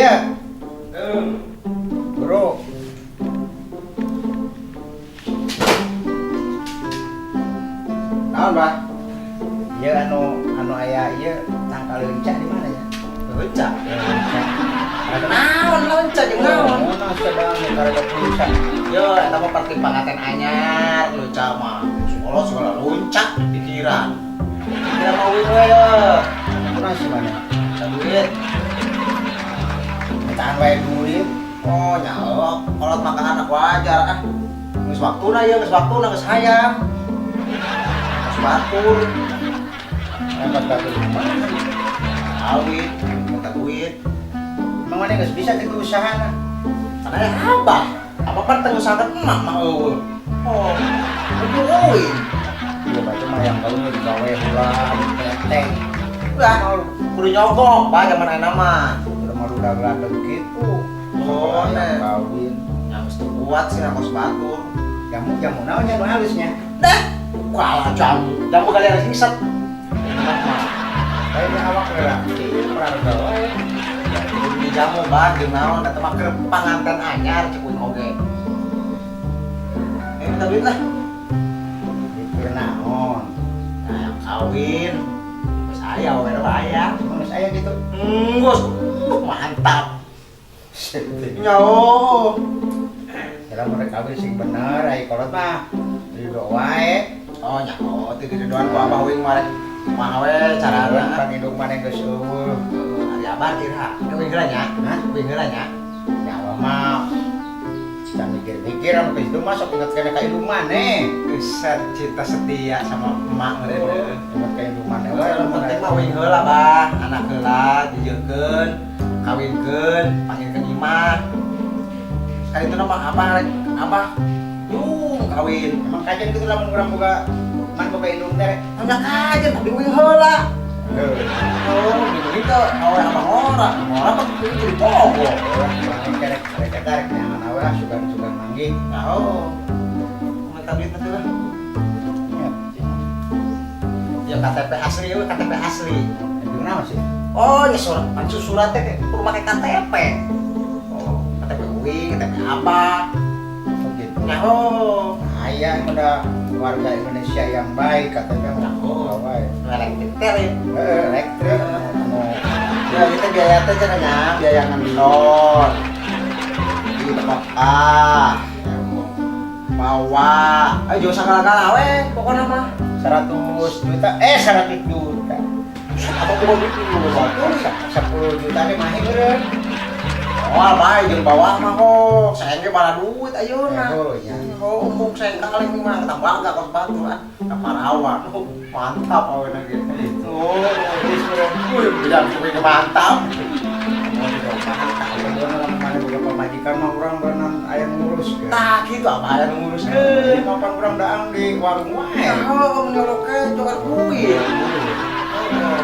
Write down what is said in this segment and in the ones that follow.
Iya. Bro. Naon, Bah? Ieu anu anu aya ieu tangkal leunca di mana ya? Leunca. Leunca. Naon leunca jeung naon? Naon sedang karena leunca. Yo, eta mah pertimbangan anyar leunca mah. Sekolah segala lunca pikiran. Kira mau we yo. Kunaon sih mana? Minta duit. Mintaan wae duit. Oh, nyaho, kolot makan anak wajar ah. Geus waktuna ieu, geus waktuna geus hayang. Geus batur, Dapat batur mana? Kawin, minta duit. Emang mana geus bisa kitu usahana? Karena ya abah, apa pan teu ngusahakeun emak mah eueuh. Oh, kudu euy. Iya batur mah yang kawin digawe heula ditenteng. Udah, kudu nyogok, bah zaman ayeuna mah. Udah mah udah geladeg gitu. Oh, Sampai nih. Kawin. Yang geus teu kuat sih ngakos batur. Jamu jamu naon nya nu halusnya? Dah, kalah jamu. Jamu kali harus ngisep. Enak mah. Kayaknya awak geura. Iya, pernah wae. Kudu di jamu bah jeung naon eta mah keur panganten anyar cek uing oge. Eh, minta duit lah. Itu naon? Nah, yang kawin. Geus aya we aya. Emang geus aya gitu. Geus. Mantap. Nyaho. Kalau mereka kawin sing bener, ai kolot mah ridho wae. Oh, nyaho, teu didoan ku abah uing mah rek kumaha we carana. Pan indung maneh geus eueuh. Ari abah kira, uing heula nya. Hah? Uing heula nya. Nyawa mah can mikir-mikir anu geus itu masuk inget kana ka indung maneh. Buset, cinta setia sama emak meureun. Inget ka indung maneh wae. Yang penting mah uing heula, Bah. Anak heula dijieunkeun, kawinkeun, panggilkeun imah. Sekali itu nama abah rek abah yung kawin. Emang kajian gitu lamun urang boga man boga indung teh. Hanya kajian tapi uing heula. Heuh. Oh, gitu gitu. Awe abah ngora, ngora mah kudu jadi bogo. Urang kerek kerek eta rek neangan awe ah sugan-sugan manggih. Nah, oh. Minta duit nanti lah. Ya KTP asli, we KTP asli. Indung naon sih? Oh, ya surat, pancu suratnya kayak kudu make KTP. Oh, KTP uing, KTP abah. Oh gitu. Nah, oh. Aya udah warga Indonesia yang baik katanya Nah, oh. wae. Elektrik teh lain. Heeh, elektrik anu Ya, kita biaya teh cenah nya, biaya ngendor. Di Mekah. Bawa, ayo jauh sagala-gala we pokoknya mah. 100 juta, eh 100 juta. Apa kudu duit dulu batu? 10 juta ge mah meureun. Oh, bae jeung bawah mah kok. Sayang ge bala duit ayeuna. Oh iya. Oh, umum sayang kaleng mah tambah gak kos batu ah. Ka parawan. Oh, mantap awena ge. Oh, Geus meureun. wih, bilang kuwi mantap. Oh, mantap. Lamun maneh boga pamajikan mah urang berenang aya ngurus ke. Tah kitu apa aya nu nguruskeun. Kapan urang daang di warung wae. Nah, oh, menyoloke jogar kuwi. Oh,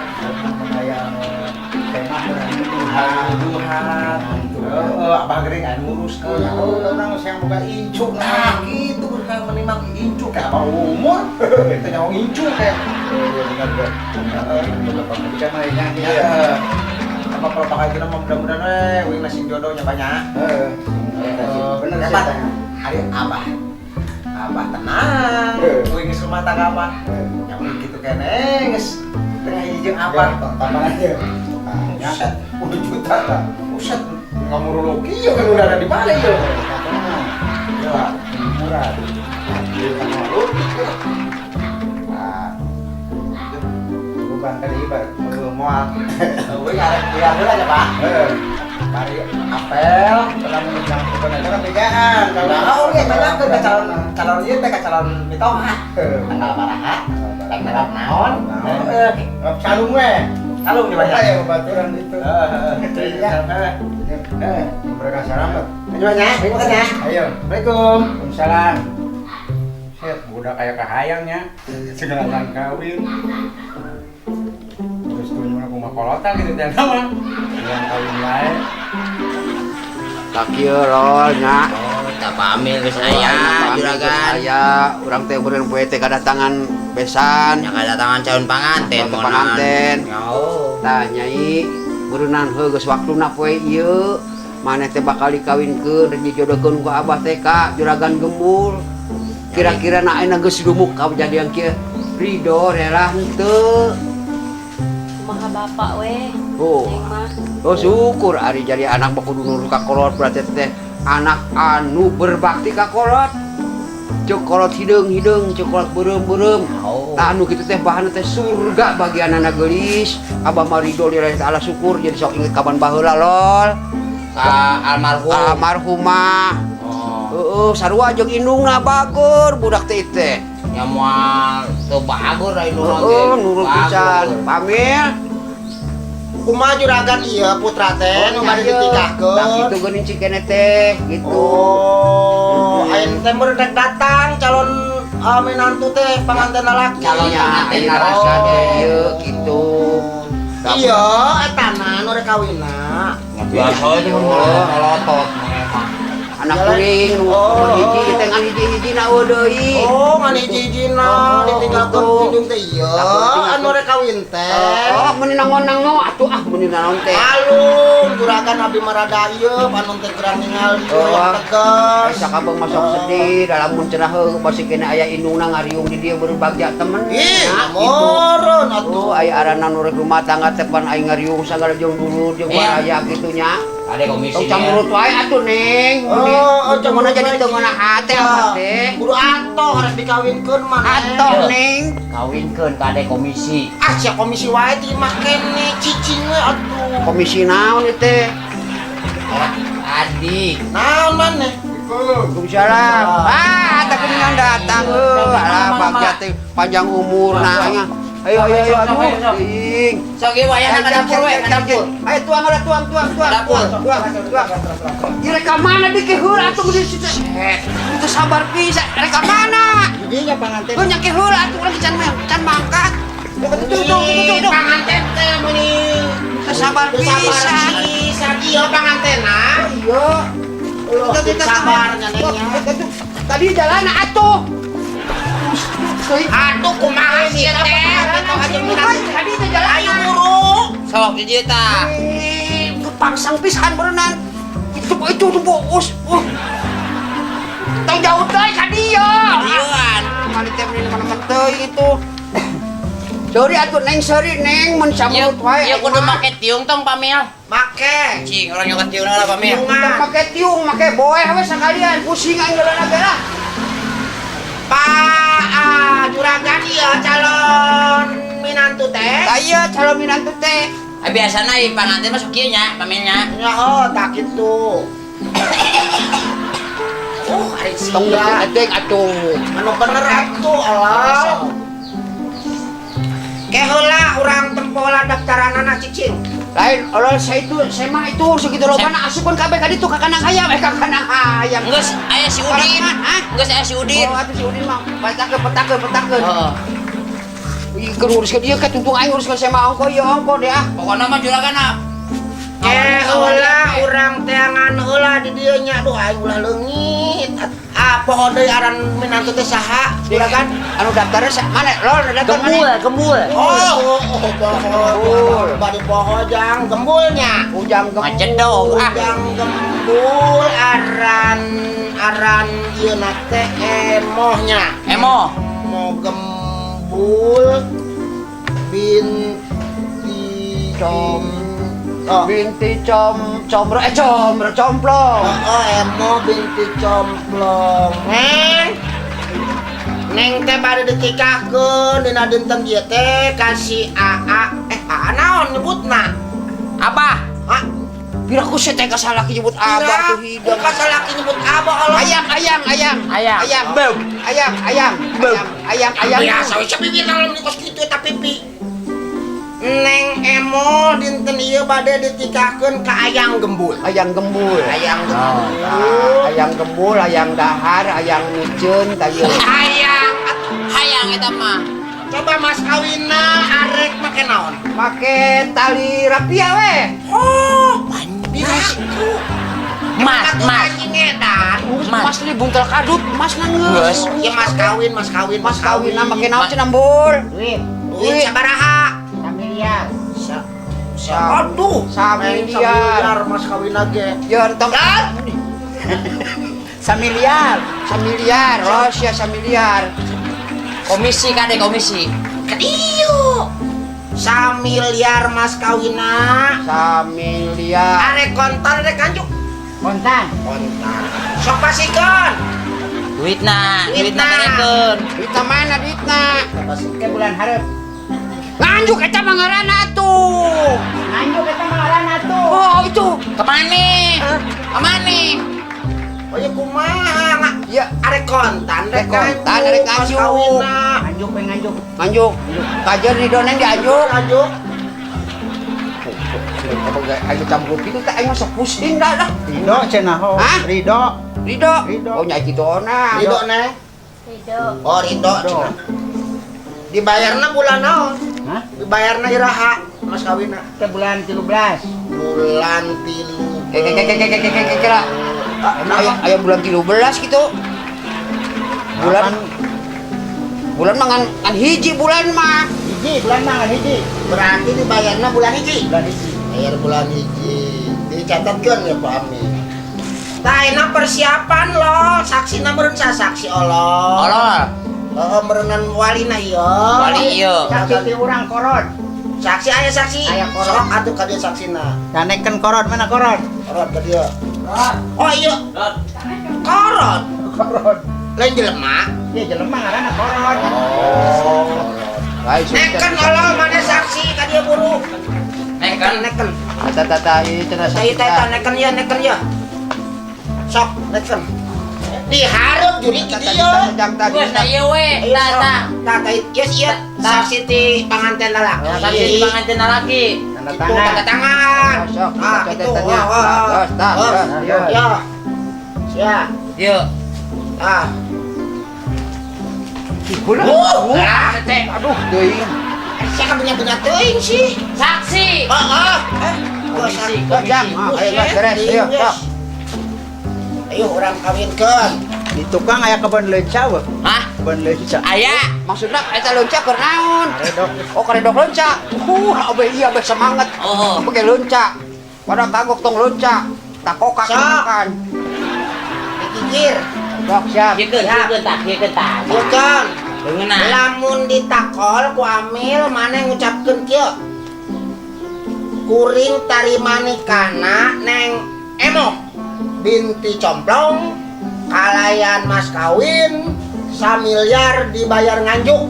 Aya anu kemah urang Tuhan, Tuhan. Heeh, abah gering aya nguruskeun. Oh, urang geus yang boga incuk. Nah, gitu hayang menimang incu kayak abah umur. Itu nyawa incu kayak. Oh, iya benar benar. Boga pamajikan mah nya. Iya. Apa kalau pakai itu mah mudah-mudahan we uing sing jodohnya banyak. Heeh. Bener sih. Hebat. Hari abah. Abah tenang. Uing geus rumah tangga mah. Ya uing kitu keneh geus tengah hiji jeung abah. Tambah aja. Buset, 10 juta lah. Buset, ngamuruluk ieu kan udah ada di mana ieu. Ya, murah. Nah, beban kali ibar. Moal. Euy arek biar heula nya, Pak. Heeh. Bari apel. Kalau mau bilang bukan aja kan bedaan. Nah, oh iya tanyakeun ka calon calon ieu teh ka calon mitoha. Tanggal baraha, tanggal naon? Heeh. Calung we. Calung di Apa banyak. ya baturan itu? Heeh. Iya. Heeh. Mereka selamat. Ayo nya, makan ya. Ayo. Assalamualaikum. Waalaikumsalam. Set, budak kayak kahayangnya. Segala kawin. Terus tuh nyuruh kumaha kolota gitu teh mah. Yang kawin wae. Tak kieu lol nya. Oh, tak pamit ke saya, juragan. Aya urang teh beureun poe teh kadatangan besan. Yang kedatangan calon panganten, Calon panganten. Oh. Tah nyai Meureunnan heuh geus waktuna poe ieu. Maneh teh bakal dikawinkeun, rek dijodohkeun ku abah teh ka Juragan Gembul. Kira-kira na ayeuna geus dumuk ka kejadian kieu. Ridho rela henteu? Kumaha bapak we? Oh. Neng mah. Oh syukur ari jadi anak mah kudu nurut ka kolot, berarti teh anak anu berbakti ka kolot. Cek kolot hideung-hideung, cek kolot beureum-beureum. Oh. Tah anu kitu teh bahanna teh surga bagian anak geulis. Abah mah ridho lillahi ta'ala syukur jadi sok inget kaban baheula lol. Ka almarhum. Almarhumah. Oh. Heeh, sarua jeung indungna bager budak teh teh. Nya moal teu bager da indungna ge. Heeh, nurut pisan. Pamil. Kumaha juragan ieu putra teh nu bade ditikahkeun? Tah kitu geuning cikene teh gitu. Oh, ayeuna teh meureun rek datang calon minantu teh, panganten lalaki. Calon Nya, panganten ayeuna lalaki. rasa teh ieu gitu. Iya, etana nu rek kawinna. Biasa itu melotot mah. Anak kuring nu Oh. hiji teh ngan hiji-hijina eueuh deui. Oh, ngan hiji-hijina Oh, ditinggalkeun gitu. indung teh ieu. Anu rek kawin teh. Oh, meuni nangon-nango atuh ah meuni naon teh. Malum, juragan abi mah rada ieu, panon teh kurang ningali Oh. yang tegas. Sakabeng masuk sedih dalam mun cenah heuh pasti kena aya indungna ngariung di dieu berbagja temen. Ih, Nah, gitu. moron atuh. Oh, aya arana nu rek rumah tangga teh pan aing ngariung sagala jeung dulur jeung Iya. baraya kitu nya. Ada komisi. Tong camurut wae atuh Neng. Oh, oh, Mun camurut jadi wae. teu ngeunah hate apa teh. Kudu atoh rek dikawinkeun mah. Neng. Atoh Neng. Kawinkeun ka ade komisi. Ah, sia komisi wae di mah kene cicing we atuh. Komisi naon ieu teh? Adi. Naon maneh? Waalaikumsalam. Ah, tak kuningan datang heuh. Alah bagja teh panjang umur nah. Ayo ayo ayo aduh. Ting. Sok ieu wayahna ka dapur we, ka dapur. Ayo tuang ada tuang tuang tuang. Dapur. Tuang tuang. Ieu rek ka mana di heula atuh di situ. Itu sabar pisan. Rek ka mana? Dinya panganten. Lu nyake heula atuh urang can can mangkat. Tuh tuh tuh tuh tuh. Panganten teh meuni Teu sabar pisan. pisan ieu pangantena. Iya. Loh, sabar nya Neng nya. Tadi jalan atuh. Aduh kumaha sih teh? Tadi teh jalan. Ayo buru. Sok di dieu tah. Ih, kepangsang pisan berenang. Itu tuh bos. Tong jauh teh ka dieu. Dieuan. Mali teh meuni mana teuing itu. Sorry atuh Neng, sorry Neng, mun samurut wae. Ieu kudu make tiung tong Pamil. Make. Cing, urang nyokan tiung lah Pamil. Tong make tiung, make boeh we sakalian. Pusing aing jalan ge lah. Pak ah, juragan ieu calon minantu teh. Tah ieu calon minantu teh. Ah biasana ieu panganten mah sok kieu nya Pamilnya. Ya oh, tak kitu. Ari Tong sia. deukeut atuh. Anu bener atuh alah. Ke heula urang tempo lah daftaranana cicing. Lain, olol saya itu, saya mah itu segitu lobana asupkeun kabeh ka ditu ka kandang hayam, eh ka kandang hayam. Geus aya si Udin. Hah? Geus aya si Udin. Oh, atuh si Udin mah petakeun, petakeun, petakeun. Heeh. Ih, keur nguruskeun ieu ka tungtung aing nguruskeun saya mah ongko ieu ongko deh ah. Pokona mah juragan ah. Ke heula urang teangan heula di dieu nya. Aduh aing ulah leungit. Ah, poho deui aran minantu teh saha? Juragan. Anu daftarnya mana? Lol, nu daftar mana? Gembul. Oh, oh, poho. Bari poho jang gembulnya. Ujang gembul. Macedog ah. Ujang gembul aran aran ieu na teh emohnya. Emo. Mo gembul binti Com. Oh. Binti com comro eh comro complong. Oh, emo binti complong. Neng. Neng teh bade ditikahkeun dina dinten ieu teh ka si AA. Eh, AA naon nyebutna? Abah. Hah? Piraku sih teh kasalaki nyebut abah tuh hidung. Ka salaki nyebut abah Allah. Ayang ayang ayang. Ayang. Ayang. Beb. Ayang ayang. Ayang ayang ayang. Biasa we pipi kalau kos kitu eta pipi. Neng Emo dinten ieu bade ditikahkeun ka Ayang Gembul. Ayang gembul. Ayang Gembul. Ah, ayang gembul, ayang dahar, ayang miceun tah ieu. Ayang. Hayang eta mah. Coba mas kawinna arek make naon? Make tali rapia we. Oh, banyak. Mas, mas. Anjing edan. Mas. Mas li buntel kadut, mas nanggeus. Ya mas kawin, mas kawin, Mas kawin make naon cenah, Bul? Duit. Duit sabaraha? Miliar. Aduh, Samiliar. Samiliar mas kawin ge. Ya tong Samiliar. Samiliar, oh sia samiliar. Komisi kade komisi. Kadieu. Samiliar mas kawina. Samiliar. Arek kontan arek nganjuk. Kontan. Kontan. Sok pasikeun. Duitna, Duitna. duitna berekeun. Duitna mana duitna? Ke bulan hareup. Nganjuk eta mah ngaranna atuh. Nganjuk eta mah ngaranna tuh. Oh, itu. Kemana? Kemana? Oh ya kumaha? Ya, Arek kontan Arek kontan, arek mas nganjuk. kawina. Nganjuk we nganjuk. nganjuk. Kajer ridho neng dianjuk. Nganjuk. Ayo campur gitu teh aing mah sok pusing dah dah. Ridho cenah ho. Hah? Ridho. Ridho. Ridho. Oh nya kitu ona. Ridho neng. Ridho. Oh Ridho cenah. Dibayarna bulan naon? Hah? Dibayarna iraha mas kawina. Ke bulan 13. Bulan 3. Ke ke ke ke ke ke ke kira. Aya aya bulan 13 gitu. Bulan bulan mah ngan hiji bulan mah. Hiji bulan mah ngan hiji. Berarti dibayarna bulan hiji. Bulan hiji. Bayar bulan hiji. Dicatatkeun ya Pak Ami. Tah enak persiapan loh, saksi meureun saksi Allah. Olol. Heeh, meureunnan walina ieu. Wali ieu. Saksi ti urang korod. Saksi aya saksi. Aya korod. Sok atuh ka dieu saksina. Kaneken korod mana korod? Korod ka dieu. Oh iya. Korod. Korod. Lain jelema. Ieu jelema ngaranna korod. Oh. Lain Neken Allah mana saksi ka dieu buru. Neken. Neken. Tata tata ieu cenah Saya teh neken ya neken ya. Sok neken. Dihareup juri ki dieu. Geus da ieu we. Ayo, Tah sok. tah. Tah tah yes ieu saksi ti panganten lalaki. Saksi di panganten lalaki. Tanda Itu tangan. tanda tangan. Sok, Ah, kita itu. tanya. Wah, wah, wah. Tos, tah, Oh, tos, ya. Ya. Siap. Ieu. Ah. Bulan. Ah, Teh. Aduh, teuing. Saya kan punya teuing sih. Saksi. Oh, oh. Eh, Komisi, Sok, Jang. komisi. Ayo, geus beres. Ayo, sok. Ayo urang kawinkeun. Di tukang aya kebon leunca weh. Hah? Kebon leunca. Aya. Maksudna eta leunca keur naon? Karedok. Oh, karedok leunca. Abe iya abe semangat. Oh. Pakai leunca. Pada kagok tong leunca. Takokak Sok. makan. Dikikir. Sok siap. Ieu keun tah, ieu keun tah. Bukan. Leungeunna. Lamun ditakol ku Amil maneh ngucapkeun kieu. Kuring tarima nikahna Neng Emoh binti Complong kalayan mas kawin samiliar dibayar nganjuk.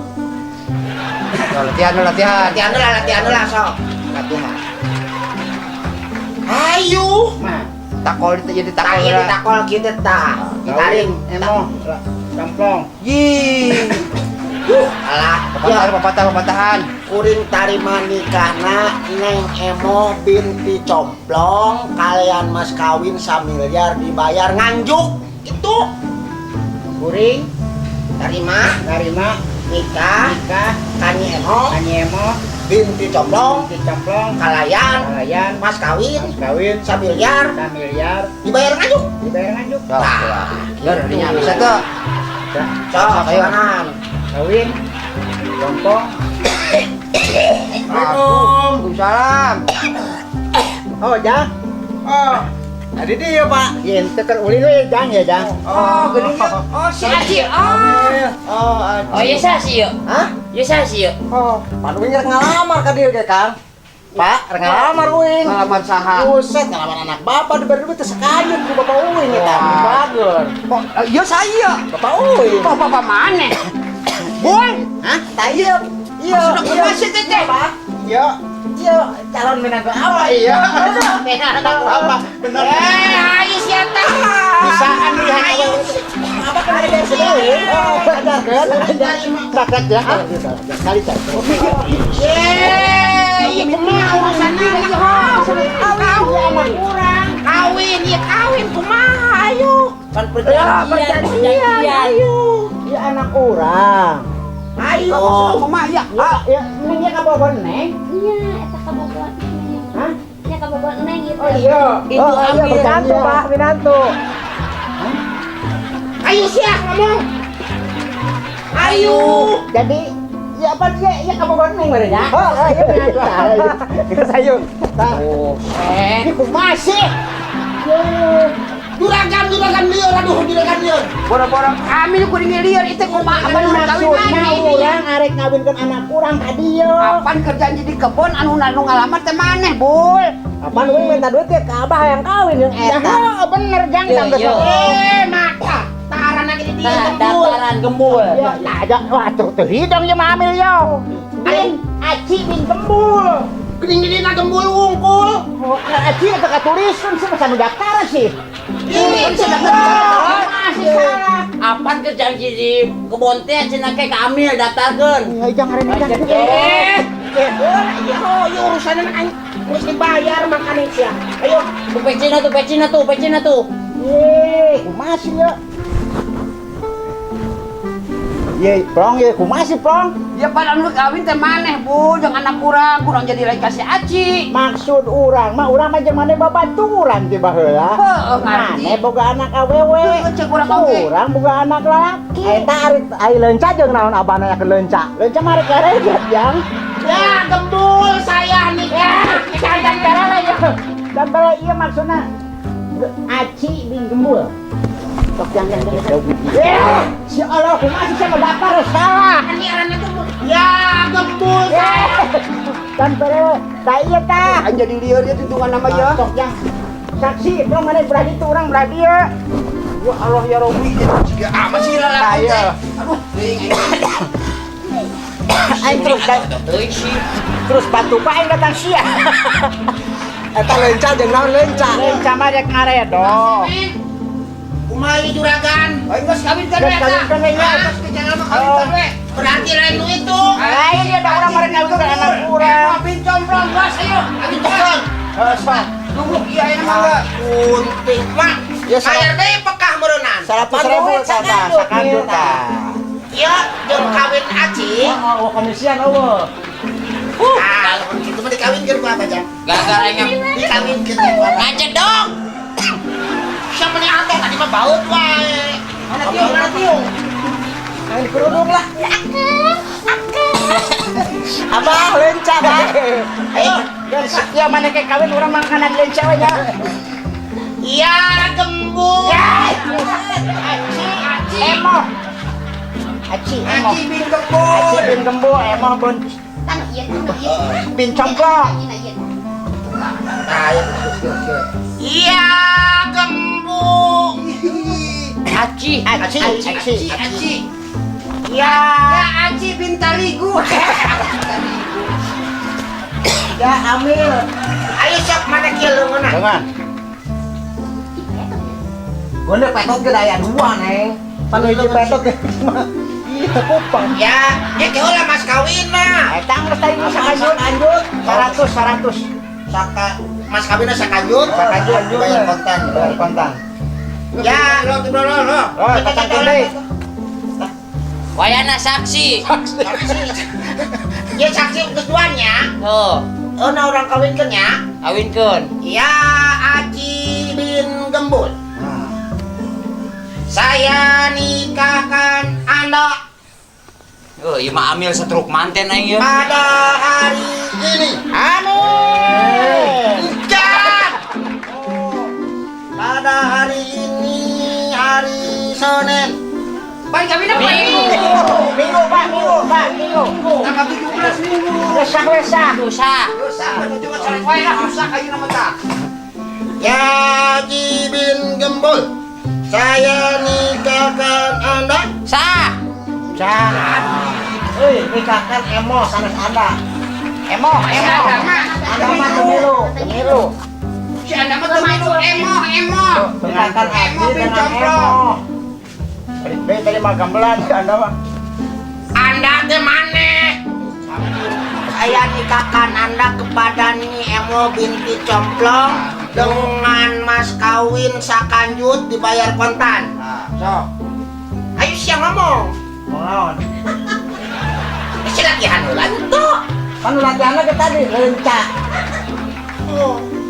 Yo, latihan latihan. Latihan lah sok. Latihan. Ayo. Mah, Takol jadi Tak takol. ieu ditakol kieu teh tah. Ditaring. Emoh camplong. Yih. Alah, Pepatahan, pepatahan, pepatahan. Kuring tarima nikahna Neng Emoh binti Complong kalian mas kawin samiliar dibayar nganjuk. Itu Kuring tarima tarima nikah nikah Kanyi Emoh Kanyi Emoh binti Complong binti Complong kalayan kalayan mas kawin mas kawin samiliar samiliar dibayar nganjuk. dibayar nganjuk. Tah, Ger, dinya bisa tuh. Sok, Ayo. sorangan. Kawin Complong. Waalaikumsalam. Oh, Jang. Oh. Ada dia, Pak. Ieu teh keur ulin we Jang ya Jang. Oh, geuning ya. Oh, si Aji. Oh. Oh, Oh, ieu saha sih ieu? Hah? Ieu saha sih ieu? Oh, pan uing rek ngalamar ka dieu ge, Kang. Pak, rek ngalamar uing. Ngalamar saha? Buset, ngalamar anak bapak diberi duit teh sakayut ku bapak uing eta. Wah. Bager. Kok iya saya. Bapak uing. Kok bapak mana? Bul. Hah? Tayeup. Iya. Maksudna kumaha sih teh teh? Iya. Iya, calon menantu apa iya. Menantu apa? Bener. Eh, ayo siapa? Bisaan lihat Ayo. Apa kan ada sendiri? Oh, ada kan? Sakat ya. Kali cak. Yeay, iya kumaha urusanna kawin. Kawin, iya kawin kumaha ayo. Kan perjanjian, perjanjian. Ayo. Ieu anak urang. Ayo. Kumaha ya? Ah, ya neng ieu kabogoh neng. Nya eta kabogoh neng. Hah? Nya kabogoh neng gitu. Oh iya. Itu Oh, iya, ambil. minantu, Pak, minantu. Ayo siap ngomong. Ayo. Jadi Ya apa dia ya kabogohan Neng meureun nya. Oh, iya minantu. Geus ayo. Tah. Oh, set. Ini kumaha sih? Juragan, juragan lieur, aduh juragan lieur. Boro-boro kami nu kuring lieur itu kumaha apa nu kawin Maksudna maneh. Urang arek ngawinkeun anak urang ka dieu. Apaan kerjaan jadi kebon anu nu ngalamar teh maneh, Bul. Apaan urang minta duit ke abah yang kawin jeung eta. Ya bener jang Iya, tangga iya. Eh, maka taran lagi di dieu Nah, gembul. daftaran gembul. Ya, nah, aja wah tuh tuh hidung ye mah amil yo. Bin Aci bin Gembul. Geuning di dina gembul wungkul. Oh, Aci eta katulisan sih masa nu daftar sih. Ini Masih salah. Apaan kerjaan di kebon teh cenah ke Kamil daftarkeun. Ya jangan rene jang. Eh, eh, ya, oh, ya urusannya aing geus dibayar makanya sia. Ayo, Tuh pecina tuh, pecina tuh, pecina tuh. Ye, kumaha sih ya? Ye, plong ye, kumaha sih plong? Ya pada anu kawin teh maneh, Bul, jangan anak kurang, kurang jadi lain kasih Aci. Maksud urang mah jeung maneh babaturan ti baheula. Heeh, ngarti. Maneh boga anak awewe. Heueuh, cek urang oge. Urang boga anak lalaki. Eta ari ai leunca jeung naon abah nanya ke leunca. Leunca mah rek kareget jang. Ya gembul saya nikah. Jangan perele ya. Dan perele ieu maksudna Aci bin Gembul. Sok jang jang jang. Ya, si Allah kumaha sih sama daftar salah. Ini arana gembul. Ya gembul saya. Dan perele tah ieu tah. Kan jadi lieur ya tuntungan nama ya. Sok jang. Saksi, belum mana berani itu orang berani ya. Ya Allah ya Robi, jiga amat sih lalaki teh. Aduh, teuing aing. Aing terus Teuing sih. terus batu pak aing datang sia. Eta leunca jeung naon leunca? Leunca mah rek ngaredo. Kumaha ieu juragan? Aing geus kawinkeun we Geus eta. kawinkeun we nya. Geus kejalan mah kawinkeun we. Berarti lain nu itu. Lain ya da urang mah ngawinkeun anak urang. Mau pincomplong gas ayo. Kawinkeun. Heeh, Pak. Tunggu ieu ayeuna mah we. Kuntik mah. Ya, salah. Bayar deui pekah meureunnan. 100.000 tah, sakanjut tah. Ieu jeung kawin Aci. Oh, komisian eueuh. Ah, kitu mah dikawinkeun ku apa jang? Gara-gara aing Dikawinkeun ku apa? ngacedong. Siapa nih antok tadi mah baut wae. Mana tiung, mana tiung? Aing dikerudung lah. Abah leunca, Bah. Ayo. Geus, ya mana ke kawin urang makanan leunca we nya. Iya gembul. Aci, emoh. Aci, emoh. Aci bin Gembul. Aci bin Gembul, emoh bun Tanu ieu, tanu ieu. bin complong. Ieu ieu. Iya gembul. Aci. Aci, aci. Aci. Iya. Ya Aci bin Taligu. Ya Amil. Ayo sok mana kieu leungeunna. Jangan. Gonde petot ge daya dua, Neng. Pan hiji petot ge mah. Ih, teu kupang. Ya, ya ke heula mas kawin mah. Eta geus tadi nu sakanjut. Lanjut. 100 100. Saka mas kawinna sakanjut. Sakanjut Bayar kontan. Bayar kontan. Ya, lo lo lo lo. Oh, patang deui. Wayana saksi. Ya saksi geus duanya. Tuh, Oh, nah orang kawinkeun nya. kawinkeun. Ya Aci bin Gembul. Saya nikahkan Anda Oh, ieu mah amil setruk manten aing ieu. pada hari ini. Amin. Enggak. Pada hari ini hari Senin. Pan kawinna poe Minggu. Minggu, Pak, minggu, Pak, minggu. Tanggal 17 Minggu. Resah, resah. Dosa. Dosa, cuma salah wae lah rusak ayeuna mah tah. Ya Aci bin Gembul. Saya nikahkan Anda. Sah. Sah. Euy, nikahkan emoh sanes Anda. Emoh, emoh. Anda mah pemilu. Pemilu. Si Anda mah teu milu emoh emoh. Nikahkan Emoh Aci bin dengan complong. emoh. Balik deui tadi mah gamelan si Anda mah. Anda teh maneh. Saya nikahkan Anda kepada Nyi Emo binti Complong dengan mas kawin sakanjut dibayar kontan. Sok. Ayo siang ngomong. Mau naon? Si latihan heula tuh. Pan latihanna ge tadi leunca.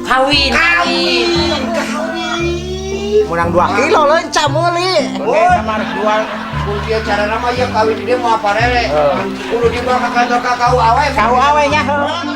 Kawin. Kawin, kawin. Menang 2 kilo leunca meuli. Oke, sama harus jual. Mun kieu carana mah ieu kawin di dieu moal parele. Kudu dibawa ka kantor KUA we. KUA we nya heuh.